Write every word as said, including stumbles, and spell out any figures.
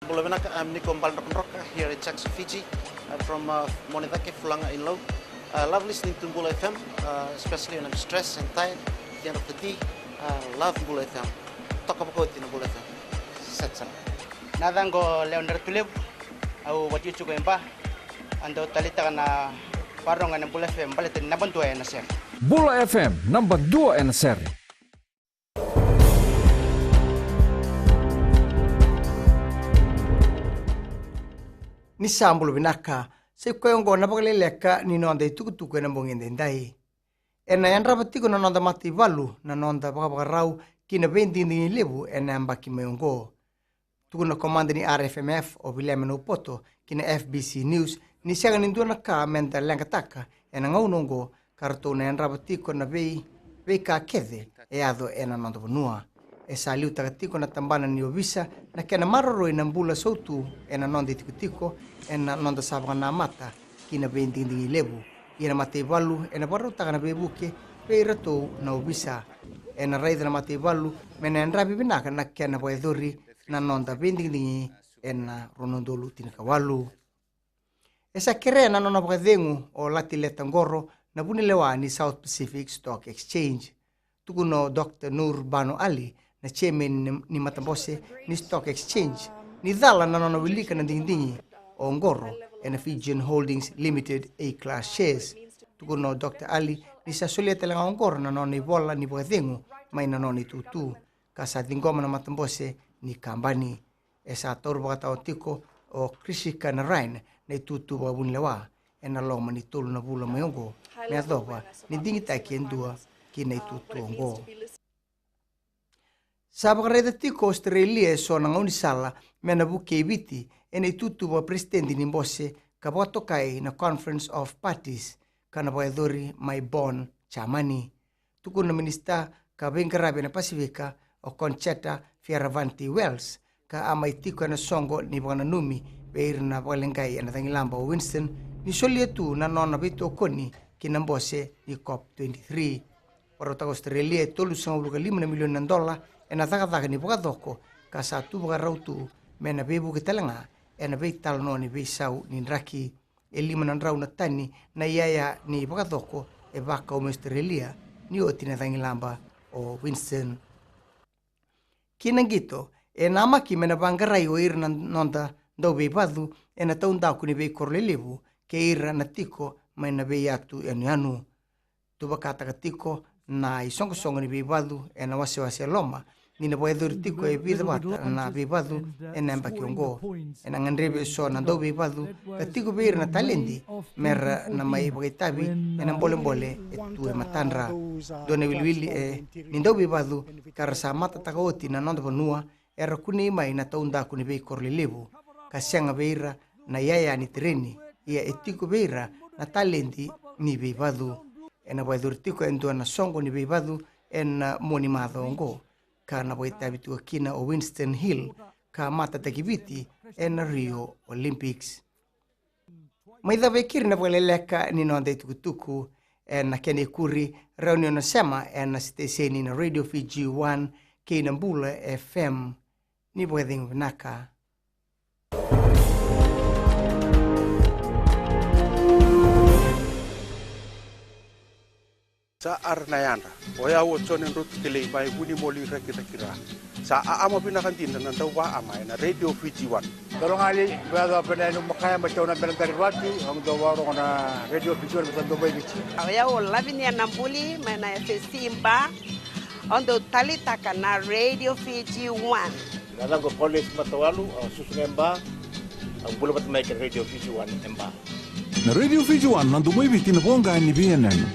Bula vinaka, I'm Niko Baledrokadroka here in Jackson, Fiji. I'm from uh, Monecake, Fulaga in Lau. I love listening to Bula F M, uh, especially when I'm stressed and tired at the end of the day. I love Bula F M. Toka vakauti na Bula F M. Set sana. Na yacaqu o Lewa Dratulevu, au vakaitikotiko e Ba. Au dau taleitaka na vakarorogo ena Bula F M baleta ni naba dua ena sere. Bula F M, naba dua ena sere. Ni sa bula vinaka, sa i koya oqo na vakaleleka ni noda itukutuku ena bogi edaidai. Ena yadrava tiko na noda mataivalu na noda vakavakarau ki na veidigidigi levu ena yabaki mai oqo. Tukuna na komada ni R F M F o Viliame Naupoto ki na F B C News ni sega ni dua na ka meda leqataka ena gauna oqo ka ratou na yadrava tiko na vei, veika kece e yaco ena noda vanua. E sa liutaka tiko na tabana ni ovisa na kena maroroi na bula sautu ena noda itikotiko, ena noda sa vakanamata ki na veidigidigi levu. Ia na mataivalu ena vakarautaka na veivuke vei iratou na ovisa. Ena raica na mataivalu me na yadravi vinaka na kena vakayacori na noda veidigidigi ena rua na udolu tinikawalu. E sa kerea na nona vakacegu o Latileta Qoro na vunilewa ni South Pacific Stock Exchange. Tukuna o Doctor Noor Bano Ali, na chairman ni, ni matabose ni Stock Exchange, ni cala na nona wilika na digidigi o Qoro ena Fijian Holdings Limited A-class shares. Tukuna o Doctor Ali ni sa solia tale ga o Qoro na nona ivola ni vakacegu mai na nona itutu, ka sa ciqoma na matabose ni kabani. E sa taura vakatawa tiko o Krishika Narayan na itutu vakavunilewa ena loma ni tolu na vula mai oqo me yacova ni digitaki e dua ki na itutu oqo. Sa vakaraica tiko o Australia e so na gaunisala me na vukei Viti ena itutu vakaperesitedi ni bose ka vakatokai na Conference of Parties ka na vakayacori mai Bonn, Jamani. Tukuna na minisita ka veiqaravi ena Pasifika o Concetta Fierravanti-Wells, ka a mai tiko ena soqo ni vakananumi vei ira na vakaleqai ena cagilaba o Winston ni solia tu na nona veitokoni ki na bose ni COP twenty-three. Vakarautaka Australia e tolusagavulu ka lima na milioni na dola ena cakacaka ni vakacoko ka sa tu vakarau tu me na veivuke tale ga ena veitalanoa ni veisau ni draki. E lima na drau na tani na iyaya ni vakacoko e vakau mai Australia ni oti na cagilaba o Winston. Ki na qito, e namaki me na vaqarai o ira na noda dauveivacu ena taudaku ni veikoro lelevu kei ira na tiko mai na veiyatu yanuyanu. Tuvakataka tiko na isoqosoqo ni veivacu ena wasewase e loma ni na vakayacori tiko e vica vata na veivacu ena yabaki oqo. Ena gadrevi e so na dauveivacu ka tiko vei ira na taledi me ra na mai vakaitavi ena bolebole e tu e matadra. Dua na iwiliwili e ni dauveivacu ka ra sa matataka oti na noda vanua era kunei mai na taudaku ni veikoro lelevu, ka sega vei ira na iyaya ni tereni, ia e tiko vei ira na taledi ni veivacu. Ena vakayacori tiko e dua na soqo ni veivacu ena mua ni macawa oqo, ka na vakaitavi tiko kina o Winston Hill ka matataki Viti ena Rio Olympics. Mai cava e keri na vakaleleka ni noda itukutuku ena kena ikuri, rawa ni o na sema ena siteseni na Radio Fiji One kei na Bula F M. Ni vakacegu vinaka. Sa ara na yadra. O yau o Jone Drotu Kelei mai Vunimoli, Rakiraki, Ra. Sa aama vinaka dina na dauvaama ena Radio Fiji One. Dolo gali, vea dau pena enu makaya mai tau na bena dari vati, au dau vakarorogo na Radio Fiji One, vata dau mai Viti. O yau o Lavinia Nabuli mai na F S C Ba, au dau talitaka na Radio Fiji One. Na yacaqu o Paulesi Matawalu, au susu ga e Ba, au bula vata mai kei na Radio Fiji One e Ba. Na Radio Fiji One, na domo i Viti, na voqa ni veiyanuyanu.